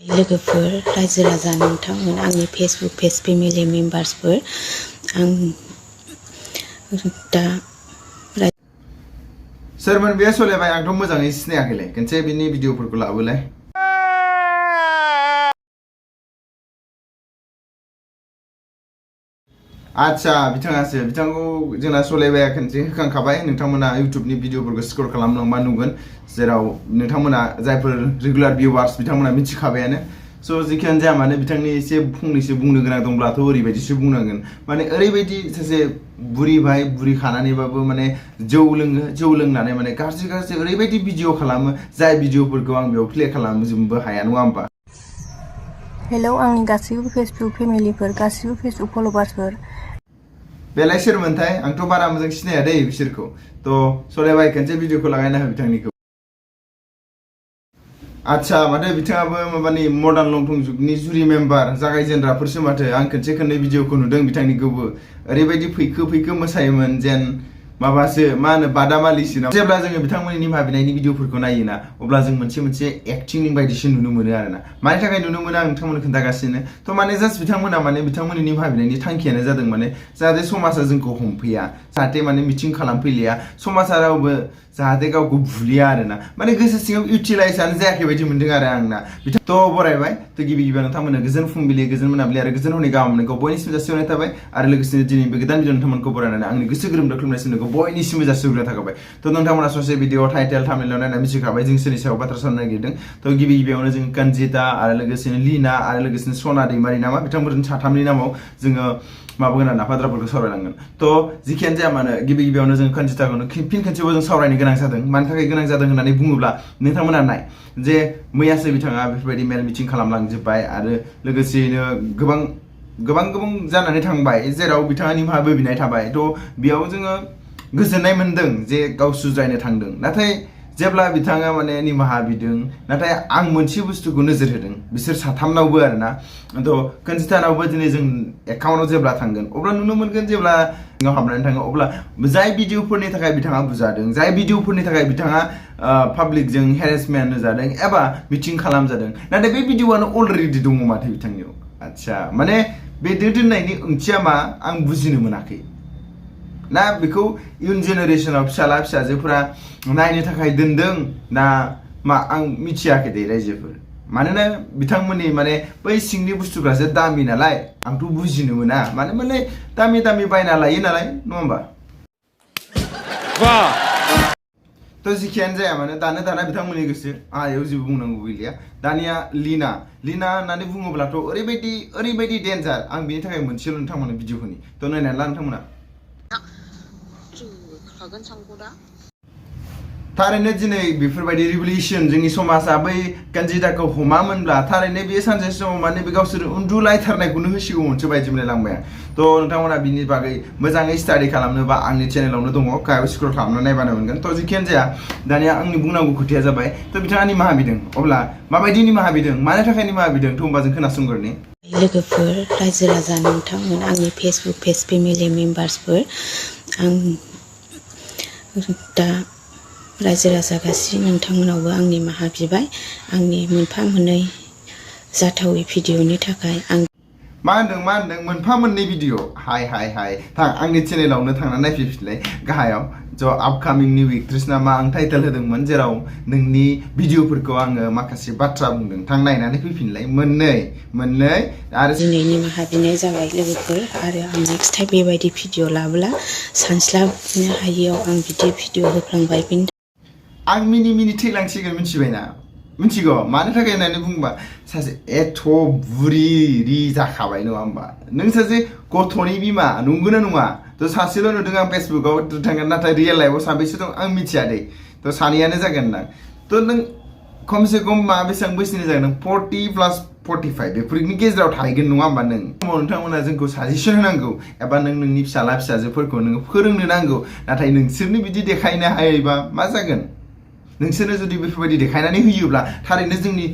लोगोफोर रायजो राजा नोंथांमोन आंनि फेसबुक पेज फेमिलि मेम्बार्सफोर आं दा सोरमोन बे सलायबाय आंथ' मोजाङै सिनायाखैलै खनसे बिनि भिडिअफोरखौ लाबोलाय आच्छा बिथाङासो बिथांखौ जोंना सलायबाया खनसे होखांखाबाय नोंथांमोना इउटुबनि भिडिअफोरखौ स्क्रल खालामलांबा नुगोन जेराव नोंथांमोना जायफोर रेगुलार भिउवार्स बिथांमोना मिथिखाबायानो स' जिखियानो जाया माने बिथांनि एसे फंनैसो बुंनो गोनां दंब्लाथ' ओरैबायदिसो बुंनांगोन माने ओरैबायदि सासे बुरि भाई बुरि खानानैबाबो माने जौ लोंनानै माने गाज्रि ओरैबायदि भिडिअ खालामो जाय भिडिअफोरखौ आं बेयाव प्ले खालामजोबनोबो हाया नङा होमबा हेलौ आंनि गासैबो फेसबुक फेमिलिफोर गासैबो फेसबुक फलोवार्सफोर बेलाय सोरमोनथाय आंथ' बारा मोजां सिनाया दै बिसोरखौ थ' सलायबाय खनसे भिडिअखौ लागायना हो बिथांनिखौ आच्छा माथो बिथाङाबो माबानि मडार्न लंथं जुगनि जुरि मेम्बार जागायजेनग्राफोरसो माथो आं खनसे खननै भिडिअखौ नुदों बिथांनिखौबो ओरैबायदि फैखो मोसायोमोन जेन माबासो मा होनो बादामालिसो ना जेब्ला जोङो बिथांमोननि निमाहा बिनायनि भिडिअफोरखौ नायोना अब्ला जों मोनसे एक्टिं बायदिसो नुनो मोनो आरोना मानि थाखाय नुनो मोनो आं नोंथांमोननो खोन्थागासिनो थ' माने जास्ट बिथांमोना माने बिथांमोननि निमाहा बिनायनि थांखियानो जादों माने जाहाथे समाजा जोंखौ हमफैया जाहाथे माने मिटिं खालामफैलिया समाजा रावबो जाहाथे गावखौ बुलिया आरोना माने गोसो सिङाव इउटिलाइजआनो जायाखै बायदि मोनदों आरो आंना थ' बरायबाय थ' गिबियाव नोंथांमोननो गोजोन फुंबिलि गोजोन मोनाबिलि आरो गोजोन हरनि गाहाम हामलायनायखौ बयनिसिम जासिहरनाय थाबाय आरो लोगोसेनो दिनैबो गोदान भिडिअ नोंथांमोनखौ बरायनानै आंनि गोसो गोरबोनिफ्राय खुलुमनायखौ बयनिसिमबो जासिहरग्रोनाय थाबाय थ' नोंथांमोना ससे भिडिअ टाइटेल थाम्बनेइलाव नायना मिथिखाबाय जों सोरनि सायाव बाथ्रा सावरायनो नागिरदों थ' गिबियावनो जों कनजिता आरो लोगोसेनो लीना आरो लोगोसेनो सना दैमारि नामा बिथांमोननि साथामनि नामाव जोङो माबागोन आरोना बाथ्राफोरखौ सावरायलांगोन थ' जिखियानो जाया मानो गिबियावनो जों कनजिताखौनो फिन खनसेबाव जों सावरायनो गोनां जादों मानि थाखाय गोनां जादों होननानै बुङोब्ला नोंथांमोना नाय जे मैयासो बिथाङा बेफोरबायदि मेल मिटिं खालामलांजोब्बाय आरो लोगोसेयैनो गोबां जानानै थांबाय जेराव बिथाङा निमाहाबो बिनाय थाबाय थ' बेयाव जोङो गोजोननाय मोनदों जे गाव सुज्रायनो थांदों नाथाय जेब्ला बिथाङा माने निमाहा बिदों नाथाय आं मोनसे बुस्थुखौ नोजोर होदों बिसोर साथामनावबो आरोना थ' कनजितानावबो दिनै जों एकाउन्टाव जेब्ला थांगोन अब्ला नुनो मोनगोन जेब्ला सिङाव हाबनानै थाङो अब्ला जाय भिडिअफोरनि थाखाय बिथाङा बुजादों जाय भिडिअफोरनि थाखाय बिथाङा पाब्लिकजों हेरेसमेन्ट होजादों एबा मिटिं खालामजादों नाथाय बे भिडिअआनो अलरेडि दङ माथो बिथांनियाव आच्छा माने बे दोननायनि ओंथिया मा आं बुजिनो मोनाखै ना बेखौ इयुन जेनेरेसनाव फिसाला फिसाजोफोरा नायनो थाखाय दोनदों ना मा आं मिथियाखै दे रायजोफोर मानोना बिथांमोननि माने बै सिंनि बुस्थुफ्रासो दामि नालाय आंथ' बुजिनो मोना माने दामि बायना लायो नालाय नङा होमबा थ' जिखियानो जाया मानो दाना बिथांमोननि गोसो आयाव जेबो बुंनांगौ गैलिया दानिया लीना होननानै बुङोब्लाथ' ओरैबायदि डेन्जार आं बेनि थाखाय मोनसेल' नोंथांमोननो भिडिअ होनि थ' नायनानै ला नोंथांमोना थारैनो दिनै बेफोरबायदि रिभलिउसन जोंनि समाजा बै कनजिताखौ हमामोनब्ला थारैनो बे सानसे समाव माने बे गावसोर उन्दुलायथारनायखौनो होसिगौमोनसो बायदि मोनलायलांबाय आं थ' नोंथांमोना बिनि बागै मोजाङै स्टाडि खालामनोबा आंनि चेनेलावनो दङ गाहायाव स्क्रल खालामना नायबानो मोनगोन थ' जिखियानो जाया दानिया आंनि बुंनांगौ खोथाया जाबाय थ' बिथाङा निमाहा बिदों अब्ला माबायदि निमाहा बिदों मानि थाखाय निमाहा बिदों थ' होमबा जों खोनासंग्रोनि लोगोफोर रायजो राजा नोंथांमोन आंनि फेसबुक पेज फेमिलि मेम्बार्सफोर आं दा रायजो राजा गासै नोंथांमोनावबो आं निमाहा बिबाय आंनि मोनफा मोननै जाथावै भिडिअनि थाखाय आं मा होनदों मोनफा मोननै भिडिअ हाय थां आंनि चेनेलावनो थांनानै नायफैफिनलाय गाहायाव ज' आपकामिं निउ एक्ट्रेसना मा आं टाइटेल होदोंमोन जेराव नोंनि भिडिअफोरखौ आङो माखासे बाथ्रा बुंदों थां नायनानै फैफिनलाय मोननै आरो दिनै निमाहा बिनाय जाबाय लोगोफोर आरो आं नेक्स्ट टाइम बेबायदि भिडिअ लाबोला सानस्लाबनो हायियाव आं बिदि भिडिअ होफ्लांबाय बिनि आं मिनि थैलांसिगोन मिथिगौ मानो थाखाय होननानै बुंबा सासे एथ' बुरि जाखाबाय नङा होमबा नों सासे गथ'नि बिमा नंगौना नङा थ' सासेल' नुदों आं फेसबुकाव थांगोन नाथाय रियेल लाइफआव साबेसे दं आं मिथिया दे थ' सानैयानो जागोन ना थ' नों खमसे खम बेसेबां बैसोनि जागोन नों 40+45 बेफोरनि गेजेराव थाहैगोन नङा होमबा नों नोंथांमोना जोंखौ साजेसन होनांगौ एबा नोंनि फिसाला फिसाजोफोरखौ नोङो फोरोंनो नांगौ नाथाय नोंसोरनो बिदि देखायनो हायोबा मा जागोन नोंसोरनो जुदि बेफोरबायदि देखायनानै होयोब्ला थारैनो जोंनि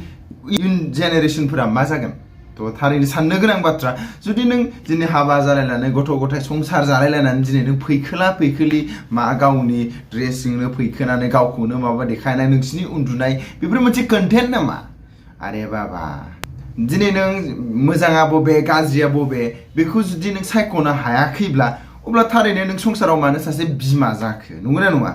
इयुन जेनेरेसनफोरा मा जागोन थ' थारैनो साननो गोनां बाथ्रा जुदि नों दिनै हाबा जालायनानै गथ' गथाय संसार जालायलायनानै दिनै नों फैखोलि मा गावनि ड्रेसजोंनो फैखोनानै गावखौनो माबा देखायनाय नोंसिनि उन्दुनाय बेफोर मोनसे कन्टेन्ट नामा आरे बाबा दिनै नों मोजाङा बबे गाज्रिया बबे बेखौ जुदि नों सायख'नो हायाखैब्ला अब्ला थारैनो नों संसाराव मानो सासे बिमा जाखो नंगौना नङा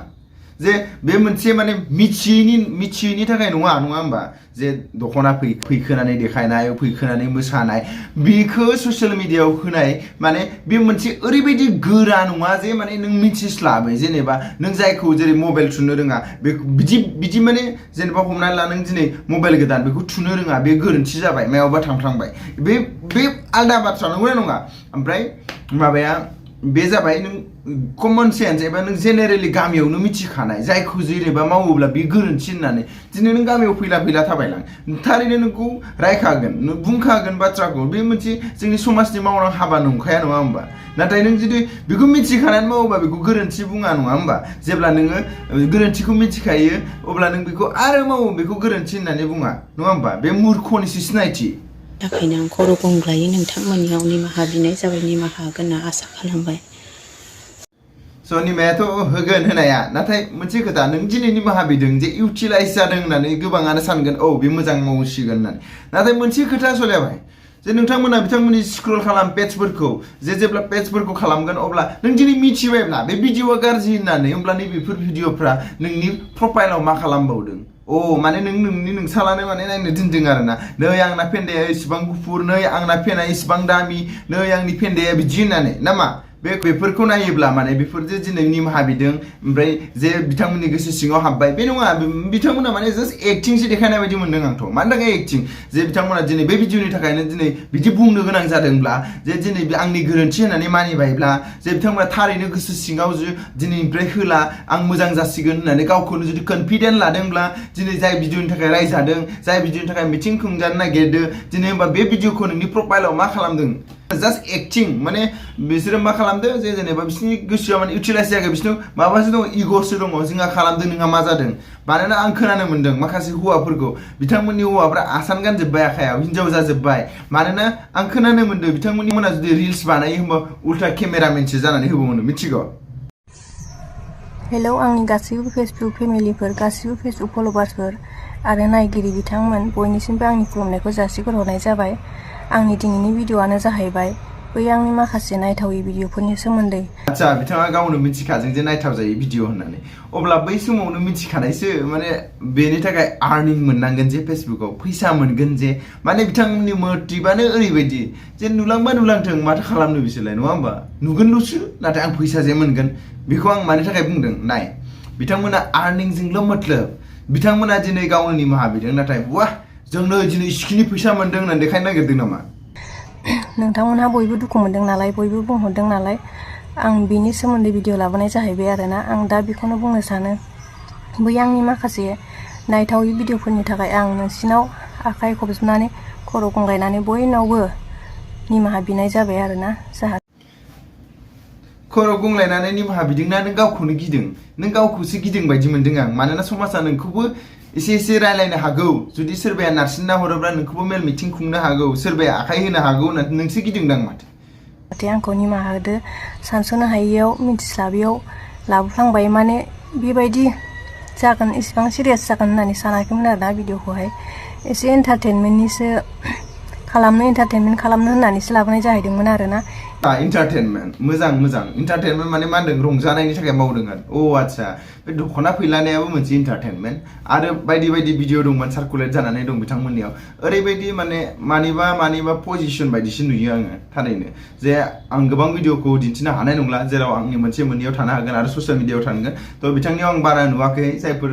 जे बे मोनसे माने मिथियैनि थाखाय नङा होमबा जे दख'ना फैखोनानै देखायनाय फैखोनानै मोसानाय बेखौ ससियेल मिडियायाव होनाय माने बे मोनसे ओरैबायदि गोरा नङा जे माने नों मिथिस्लाबो जेनेबा नों जायखौ जेरै मबाइल थुनो रोङा बे बिदि माने जेनेबा हमनानै ला नों दिनै मबाइल गोदान बेखौ थुनो रोङा बे गोरोन्थि जाबाय मायावबा थांफ्लांबाय बे आलदा बाथ्रा नंगौना नङा ओमफ्राय माबाया बे जाबाय नों कमन सेन्स एबा नों जेनेरेलि गामियावनो मिथिखानाय जायखौ जेनेबा मावोब्ला बे गोरोन्थि होननानै दिनै नों गामियाव फैला थाबायलां थारैनो नोंखौ रायखागोन नों बुंखागोन बाथ्राखौ बे मोनसे जोंनि समाजनि मावनां हाबा नंखाया नङा होमबा नाथाय नों जुदि बेखौ मिथिखानानै मावोबा बेखौ गोरोन्थि बुङा नङा होमबा जेब्ला नोङो गोरोन्थिखौ मिथिखायो अब्ला नों बेखौ आरो मावो बेखौ गोरोन्थि होननानै बुङा नङा होमबा बे मूर्खनिसो सिनायथि थाखायनो आं खर' गंग्लायै नोंथांमोननियाव निमाहा बिनाय जाबाय निमाहा होगोन होनना आसा खालामबाय स' निमायाथ' होगोन होनाया नाथाय मोनसे खोथा नों दिनै निमाहा बिदों जे इउटिलाइज जादों होननानै गोबाङानो सानगोन औ बे मोजां मावसिगोन होननानै नाथाय मोनसे खोथा सलायबाय जे नोंथांमोना बिथांमोननि स्क्रल खालाम पेजफोरखौ जेब्ला पेजफोरखौ खालामगोन अब्ला नों दिनै मिथिबायब्ला बे भिडिअआ गाज्रि होननानै होमब्ला नैबेफोर भिडिअफ्रा नोंनि प्रफाइलाव मा खालामबावदों माने नोंसालानो माने नायनो दोनदों आरोना नै आंना फेन्दाया इसिबां गुफुर नै आंना फेना इसिबां दामि नै आंनि फेन्दाया बिदि होननानै ना मा बेफोरखौ नायोब्ला माने बेफोर जे दिनै निमाहा बिदों ओमफ्राय जे बिथांमोननि गोसो सिङाव हाबबाय बे नङा बिथांमोना माने जास्ट एक्टिंसो देखायनाय बायदि मोनदों आंथ' मानि थाखाय एक्टिं जे बिथांमोना दिनै बे भिडिअनि थाखायनो दिनै बिदि बुंनो गोनां जादोंब्ला जे दिनै आंनि गोरोन्थि होननानै मानिबायब्ला जे बिथांमोना थारैनो गोसो सिङाव दिनैनिफ्राय होला आं मोजां जासिगोन होननानै गावखौनो जुदि कनफिडेन्ट लादोंब्ला दिनै जाय भिडिअनि थाखाय रायजादों जाय भिडिअनि थाखाय मिटिं खुंजानो नागिरदों दिनै होमबा बे भिडिअखौ नोंनि प्रफाइलाव मा खालामदों जास्ट एक्टिं माने बिसोरो मा खालामदों जे जेनेबा बिसोरनि गोसोआ माने इउटिलाइज जायाखै बिसोरनाव माबासो दङ इग'सो दङ जोंहा खालामदों नोंहा मा जादों मानोना आं खोनानो मोन्दों माखासे हौवाफोरखौ बिथांमोननि हौवाफ्रा आसान गानजोब्बाय आखायाव हिन्जाव जाजोब्बाय मानोना आं खोनानो मोन्दों बिथांमोननि मोना जुदि रिल्स बानायो होमबा उल्था केमेरामेनसो जानानै होबावनो मिथिगौ हेलौ आंनि गासैबो फेसबुक फेमिलिफोर गासैबो फेसबुक फलोवार्सफोर आरो नायगिरि बिथांमोन बयनिसिमबो आंनि खुलुमनायखौ जासिहरनाय जाबाय आंनि दिनैनि भिडिअआनो जाहैबाय बै आंनि माखासे नायथावै भिडिअफोरनि सोमोन्दै आच्छा बिथाङा गावनो मिथिखाजों जे नायथाव जायो भिडिअ होननानै अब्ला बै समावनो मिथिखानायसो माने बेनि थाखाय आर्निं मोननांगोन जे फेसबुकाव फैसा मोनगोन जे माने बिथांमोननि मोटिबानो ओरैबायदि जे नुलांबा नुलांथों माथो खालामनो बिसोरलाय नङा होमबा नुगोनल'सो नाथाय आं फैसा जे मोनगोन बेखौ आं मानि थाखाय बुंदों नाय बिथांमोना आर्निंजोंल' मतलब बिथांमोना दिनै गावनो निमाहा बिदों नाथाय वाह जोंनो दिनै इसिखिनि फैसा मोनदों होननानै देखायनो नागिरदों नामा नोंथांमोनहा बयबो दुखु मोनदों नालाय बयबो बुंहरदों नालाय आं बिनि सोमोन्दै भिडिअ लाबोनाय जाहैबाय आरोना आं दा बेखौनो बुंनो सानो बै आंनि माखासे नायथावै भिडिअफोरनि थाखाय आं नोंसिनाव आखाइ खबजोबनानै खर' गंग्लायनानै बयनावबो निमाहा बिनाय जाबाय आरोना जाहाथे खर' गंग्लायनानै निमाहा बिदोंना नों गावखौनो गिदों नों गावखौसो गिदों बायदि मोनदों आं मानोना समाजा नोंखौबो एसे रायलायनो हागौ जुदि सोरबाया नारसिनना हरोब्ला नोंखौबो मेल मिटिं खुंनो हागौ सोरबाया आखाइ होनो हागौ होननानै नोंसो गिदोंदां माथो आंखौ निमाहा होदो सानस'नो हायैयाव मिथिस्लाबैयाव लाबोफ्लांबाय माने बेबायदि जागोन इसेबां सिरियास जागोन होननानै सानाखैमोन आरोना भिडिअखौहाय एसे एन्टारटेनमेन्टनिसो एन्टारटेनमेन्ट खालामनो होननानैसो लाबोनाय जाहैदोंमोन आरोना एन्टारटेनमेन्ट मोजां एन्टारटेनमेन्ट माने मा होनदों रंजानायनि थाखाय मावदों आरो आच्छा बे दख'ना फैलानायाबो मोनसे एन्टारटेनमेन्ट आरो बायदि भिडिअ दंमोन सार्कुलेट जानानै दं बिथांमोननियाव ओरैबायदि माने मानिबा पजिसन बायदिसो नुयो आङो थारैनो जे आं गोबां भिडिअखौ दिन्थिनो हानाय नंला जेराव आंनि मोनसे मोननैयाव थानो हागोन आरो ससियेल मिडियायाव थांगोन थ' बिथांनियाव आं बारा नुवाखै जायफोर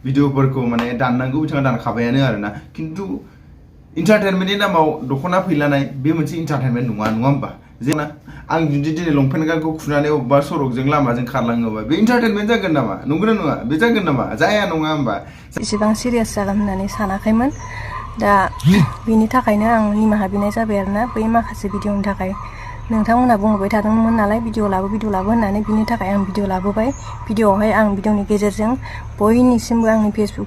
भिडिअफोरखौ माने दाननांगौ बिथाङा दानखाबायानो आरोना खिन्थु एन्टारटेनमेन्टनि नामाव दख'ना फैलानाय बे मोनसे एन्टारटेनमेन्ट नङा होमबा जेना आं जुदि दिनै लंपेन्ट गानखौ खुनानै अबेबा सरकजों लामाजों खारलाङोबा बे एन्टारटेनमेन्ट जागोन नामा नंगौना नङा बे जागोन नामा जाया नङा होमबा एसेबां सिरियास जागोन होननानै सानाखैमोन दा बेनि थाखायनो आं निमाहा बिनाय जाबाय आरोना बै माखासे भिडिअनि थाखाय नोंथांमोनहा बुंबाय थादोंमोन नालाय भिडिअ लाबो होननानै बिनि थाखाय आं भिडिअ लाबोबाय भिडिअआवहाय आं भिडिअनि गेजेरजों बयनिसिमबो आंनि फेसबुक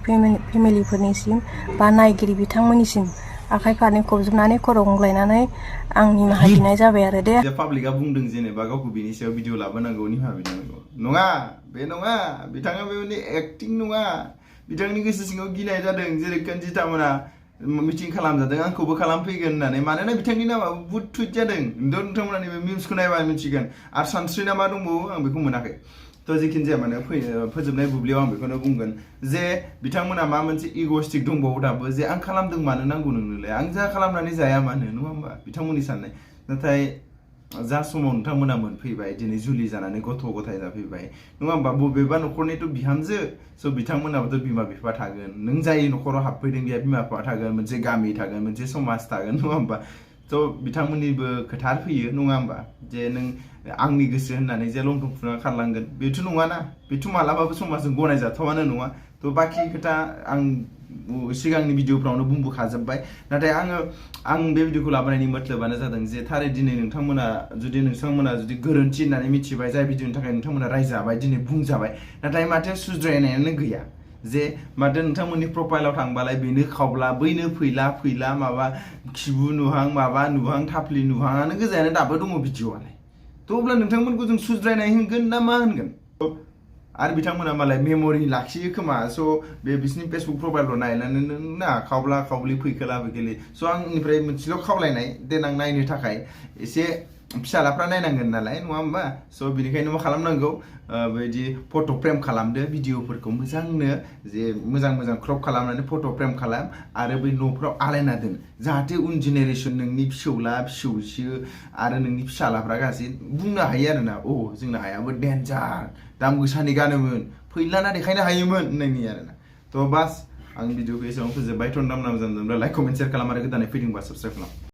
फेमिलिफोरनिसिम बा नायगिरि बिथांमोननिसिम आखाइ फारनै खबजोबनानै खर' गंग्लायनानै आं निमाहा बिनाय जाबाय आरो दे पाब्लिकआ बुंदों जेनेबा गावखौ बिनि सायाव भिडिअ लाबोनांगौ निमाहा बिनांगौ नङा बे नङा बिथाङा बे एक्टिं नङा बिथांनि गोसो सिङाव गिनाय जादों जेरै कन्जिता मोना मिटिं खालामजादों आंखौबो खालामफैगोन होननानै मानोना बिथांनि नामा बुहुत टुइट जादों नोंथांमोना नैबे मिम्सखौ नायबा मिथिगोन आरो सानस्रि ना मा दंबावो आं बेखौ मोनाखै थ' जिखिनि जाया माने फोजोबनाय बुब्लियाव आं बेखौनो बुंगोन जे बिथांमोना मा मोनसे इग'स्टिक दंबावो दाबो जे आं खालामदों मानो नांगौ नोंनोलाय आं जा खालामनानै जाया मानो नङा होमबा बिथांमोननि साननाय नाथाय जा समाव नोंथांमोना मोनफैबाय दिनै जुलि जानानै गथ' गथाय जाफैबाय नङा होमबा बबेबा न'खरनिथ' बिहामजो स' बिथांमोनाबोथ' बिमा बिफा थागोन नों जाय न'खराव हाबफैदों बेहा बिमा बिफा थागोन मोनसे गामि थागोन मोनसे समाज थागोन नङा होमबा थ' बिथांमोननिबो खोथा फैयो नङा होमबा जे नों आंनि गोसो होननानै जे लंथं फुना खारलांगोन बेथ' नङाना बेथ' मालाबाबो समाजजों गनायजाथावानो नङा थ' बाखि खोथा आं सिगांनि भिडिअफ्रावनो बुंबोखाजोब्बाय नाथाय आं बे भिडिअखौ लाबोनायनि मतलबानो जादों जे थारै दिनै नोंथांमोना जुदि गोरोन्थि होननानै मिथिबाय जाय भिडिअनि थाखाय नोंथांमोना रायजाबाय दिनै बुंजाबाय नाथाय माथो सुद्रायनायानो गैया जे माथो नोंथांमोननि प्रफाइलाव थांबालाय बेनो खावब्ला बैनो फैला माबा खिबु नुहां माबा नुहां थाफ्लि नुहांआनो गोजायानो दाबो दङ भिडिअआलाय थ' अब्ला नोंथांमोनखौ जों सुद्रायनाय होनगोन ना मा होनगोन आरो बिथांमोना मालाय मेम'रि लाखियो खोमा स' बे बिसिनि फेसबुक प्रफाइलखौ नायनानै ना खावब्ला खावब्लि फैखोला फैखोलि स' आंनिफ्राय मोनसेल' खावलायनाय देनां नायनो थाखाय एसे फिसालाफ्रा नायनांगोन नालाय नङा होमबा स' बिनिखायनो मा खालामनांगौ बेबायदि फट' फ्रेम खालामदो भिडिअफोरखौ मोजांनो जे मोजां क्रप खालामनानै फट' फ्रेम खालाम आरो बै न'फ्राव आलायना दोन जाहाथे उन जेनेरेसन नोंनि फिसौला फिसौजो आरो नोंनि फिसालाफ्रा गासै बुंनो हायो आरोना जोंना हायाबो डेन्जार दाम गोसानि गानोमोन फैलाना देखायनो हायोमोन होननायनि आरोना थ' बास आं भिडिअखौ एसेबां फोजोब्बाय थ' नाम लाइक कमेन्ट शेयार खालाम आरो गोदानै फैदोंबा साबस्क्राइब खालाम